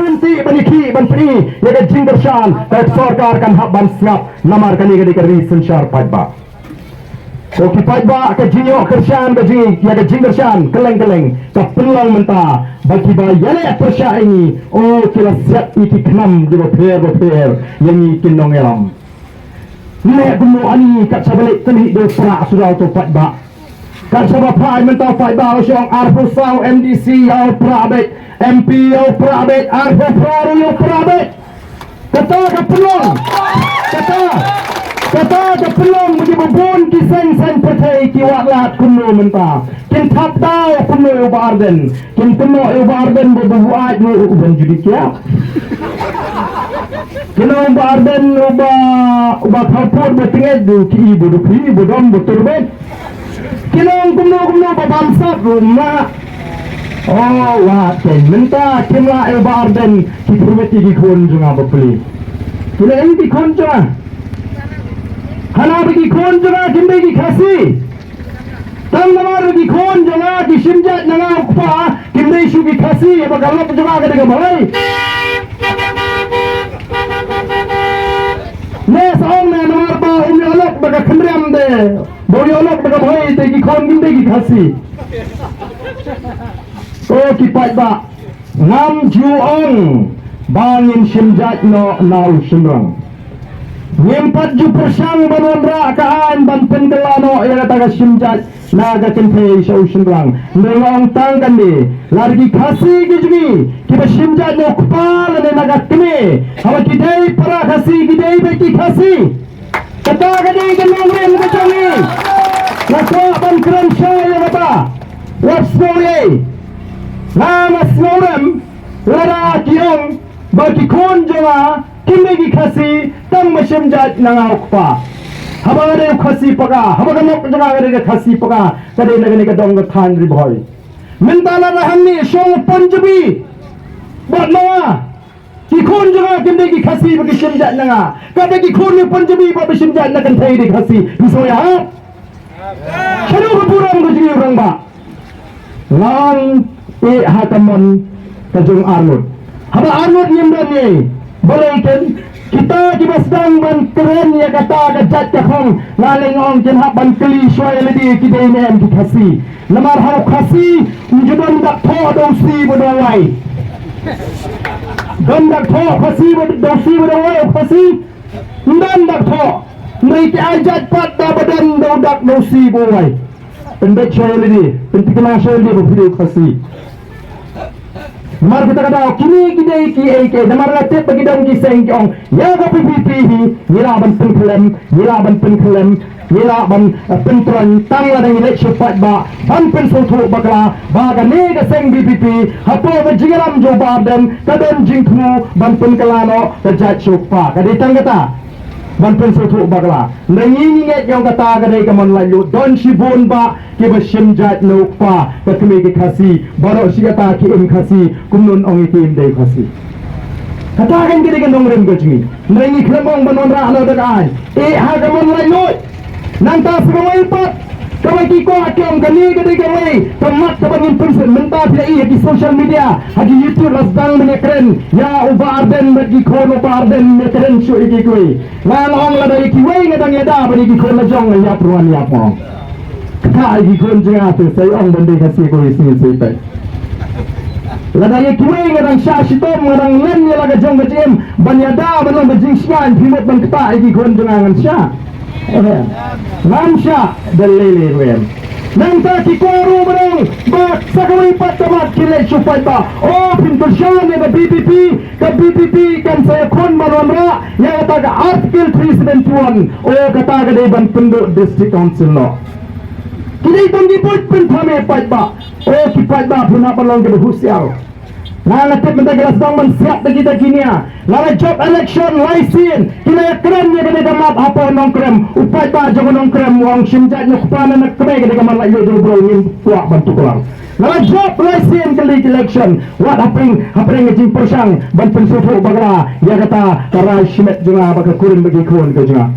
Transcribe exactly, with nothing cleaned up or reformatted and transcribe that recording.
Ban tih ban ïakhih ban pyni ïa ka jingkyrshan, ka sorkar kan hap ban sngap namar kane ka dei ka ri synshar paidbah. Ko ki paidbah, ka jingïoh kyrshan ka jing ïa ka jingkyrshan kylleng kylleng ka pynlong mynta ba kiba ïaleh pyrshah ïa ngi, o ki la siat ïa ki khnam kiba pher ba pher ïa ngi ki nongïalam. Neh kumno ani kat shaba leit tylli da u prah suda u paidbah. Kat shaba phai mynta u paidbah u shong arphew saw M D C ïa u prah beit, M P ïa u prah beit, arphew phra ruh ïa u prah beit. Kata ka pynlong, kata, kata ka pynlong ba kiba bun ki seng saiñ pyrthei ki wad lad kumno mynta. Kin thap daw kumno ïa u Bah Ardent. Kin kynnoh ïa u Bah Ardent ba u buaid ruh u ban judit ïa. Kin ong u Bah Ardent uba, uba khawpud ba tngeit ruh ki i ba dukhi ba dom ba turbet. Kin ong kumno kumno ba bamsap ruh ma. Oh, wat ken mynta kim lah ïa u Bah Ardent ki pyrmit ïa ki khun jong nga ba pli. Ki la ïa ki khun jong nga. Hana ba ki khun jong nga kim dei ki Khasi. Tang namar ki khun jong nga ki shim jait na nga u kpa, kim dei shuh ki Khasi, ba ka lok jong nga ka dei ka Bhoi. Ne sa ong ne namar ba um ïoh lok da ka Khynriam de, ba um ïoh lok da ka Bhoi te ki khun kim dei ki Khasi. O ki paidbah. Ngam ju ong ba ngin shim jait noh na u shynrang. Ngim pat ju pyrshang ban wanrah ka aiñ ban pynkylla noh ïa kata ka shim jait na ka kynthei sha u shynrang. Hynrei nga ong tang kane, lada ki Khasi ki jong ngi kiba shim jait na u kpa lane na ka kmie, haba ki dei para Khasi, ki dei beit ki Khasi. Kata ka dei ka nongrim ka jong ngi. Nga kwah ban kren shai ïa kata. Wat sngewriei. Nga, nga sngewrem lada ki ong ba ki khun jong nga kim dei ki Khasi tang ba shim jait na nga u kpa. Haba nga dei u Khasi paka, haba ka nok jong nga ka dei ka Khasi paka, ka dei na kane ka dong ka thaiñ Ri Bhoi. Mynta lada hangne shong u Punjabi bad ma nga, ki khun jong nga kim dei ki Khasi ba ki shim jait na nga. Kata ki khun u Punjabi ba ba shim jait na ka kynthei dei Khasi. Phi sngewthuh? Shaduh ka burom ka jong u rangbah. Nga ong eh ha ka mon ka jong arngut. Haba arngut ngim don ei. Balei ken kita kiba sdang ban kren ïa kata ka jait ka khong. Nga leh nga ong kin hap ban kylli shuwa ïa lade ki dei ne em ki Khasi. Namar ha u Khasi, um ju don dak thoh da u si bad da u wai. Don dak thoh Khasi bad da u si bad da u wai, u Khasi. Um don dak thoh. Hynrei ki ai jait pat da ba don da u dak da u si bad u wai. Pynbeit shuwa ïa lade, pynthikna shuwa ïa lade ba phi dei u Khasi. Namar kata ka daw kine ki dei kiei kiei, namar nga tip ba ki don ki seng ki ong ïa ka P P P hi, ngi lah ban pynkhlem, ngi lah ban pynkhlem, ngi lah ban, eh, pyntroiñ tang lada ngi leit sha u paidbah ban pynsngewthuh bakla ba kane ka seng V P P hapoh ka jingïalam jong u Bah Ardent ka don jingthmu ban pynkylla noh ka jait sha u kpa. Ka dei tang kata ban pynsngewthuh bakla. Hynrei ngi ngi ngeit ïa kata ka dei ka mon laitluid, don shibun bah kiba shim jait na u kpa, ka kmie ki Khasi, baroh shi katta ki im Khasi, kumno ong ïa ki im dei Khasi. Kata kan ka dei ka nongrim ka jong ngi. Hynrei ngi khlem ong ban wanrah noh da ka aiñ. Eh ha ka mon laitluid. Nangta sa kawei pat, kawei ki kwah ki ong kane ka dei kawei ka mat kaba ngin pynsngewthuh. Mynta phi la i ha ki social media, ha ki YouTube la sdang ban ïakren ïa u Bah Ardent bad ki khun u Bah Ardent, ïakren shuh ïa ki kiwei. Nga ong lada ïa kiwei nga dang ïada bad ïa ki khun la jong nga ïap ruh ngan ïap mo. Kata ïa ki khun jong nga te sa ong ban dei Khasi ko ïa sngi sngewthuh. Lada ïa kiwei nga dang shah shitom, nga dang len ïa la ka jong ka jingim ban ïada ban long ka jingshngaiñ, phi mut ban kata ïa ki khun jong nga ngan shah. Eh, ngan shah da lei lei ruh em. Nangta ki kwah ruh ba dang ba sa kawei pat ka mat ki leit sha u paidbah. O phin kyrshan ïa ka V P P, ka V P P kan sa ïakhun ban wanrah ïa kata ka Article three seventy one. O kata ka dei ban pynduh District Council noh. Ki dei tang ki buit pynthame paidbah. O ki paidbah phin hap ban long kiba husiar. Nga nga tip mynta ki la sdang ban siat da kita ki nia. La la jop election lai sien. Ki la ïakren ïa kane ka mat hapoh Nongkrem. U paidbah jong ka Nongkrem u ong shim jait na u kpa na ka kmie, kane ka mat la ïoh jong u bro, ngim kwah ban tuklar. La la jop lai sien ka leit election. Wat hapdeng, hapdeng ka jingpyrshang ban pynsngewthuh bakla ïa kata ka rai shimet jong nga bad ka kurim bad ki khun ka jong nga.